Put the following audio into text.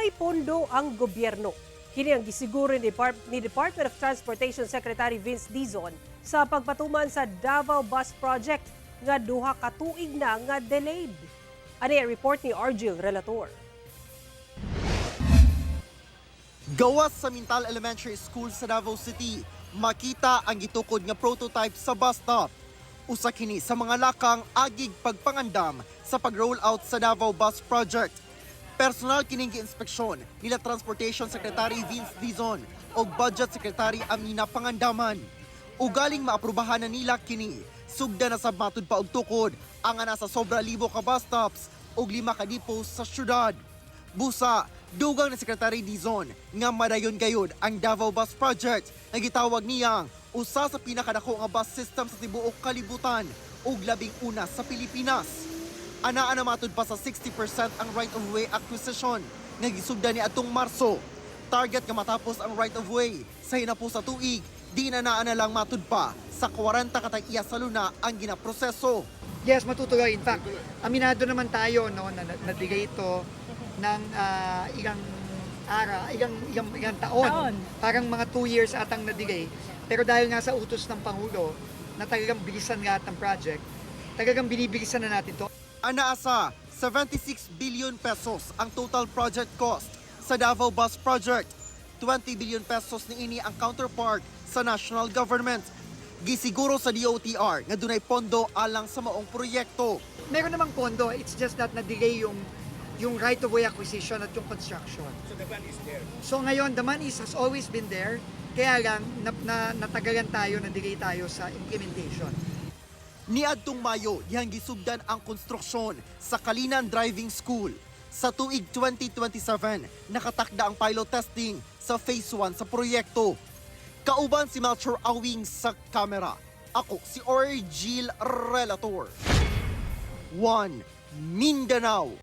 Dunay pondo ang gobyerno. Kini ang gisiguro ni Department of Transportation Secretary Vince Dizon sa pagpatuman sa Davao Bus Project nga 2 ka tuig na nga delayed. Ani ang report ni Argil Relator. Gawas sa Mintal Elementary School sa Davao City, makita ang gitukod nga prototype sa bus stop. Usa kini sa mga lakang agig pagpangandam sa pag-roll out sa Davao Bus Project. Personal kining giinspeksyon nila Transportation Secretary Vince Dizon ug Budget Secretary Amina Pangandaman. Ugaling maaprubahan na nila kini, sugda na sa matud pa og tukod ang nasa sobra libo ka bus stops ug 5 ka depots sa syudad. Busa, dugang ni Secretary Dizon nga madayon gayud ang Davao Bus Project nga gitawag niyang usa sa pinakadako nga bus system sa tibuok kalibutan ug 11 sa Pilipinas. Anaa na matud pa sa 60% ang right-of-way acquisition nga gisugdan ni atong Marso. Target nga matapos ang right-of-way sa hinapos sa tuig, di na naa na lang matud pa sa 40 ka tag-iya sa luna ang ginaproseso. Yes, matutuloy. In fact, aminado naman tayo, no, na na-delay ito ng ilang ara, ilang, ilang, ilang taon. Taon. Parang mga 2 years atang na-delay. Pero dahil nga sa utos ng Pangulo na talagang bilisan lahat ng project, talagang binibilisan na natin to. Anaa sa 76 billion pesos ang total project cost sa Davao Bus Project. 20 billion pesos niini ang counterpart sa national government. Gisiguro sa DOTR nga dunay pondo alang sa maong proyekto. Meron namang pondo, it's just that na-delay yung right-of-way acquisition at yung construction. So the plan is there. So ngayon, the money has always been there, kaya lang natagalan tayo, na-delay tayo sa implementation. Niadtong Mayo, dihang gisugdan ang konstruksyon sa Kalinan Driving School. Sa tuig 2027, nakatakda ang pilot testing sa Phase 1 sa proyekto. Kauban si Melchor Awing sa kamera. Ako si Orgil Relator. 1 Mindanao.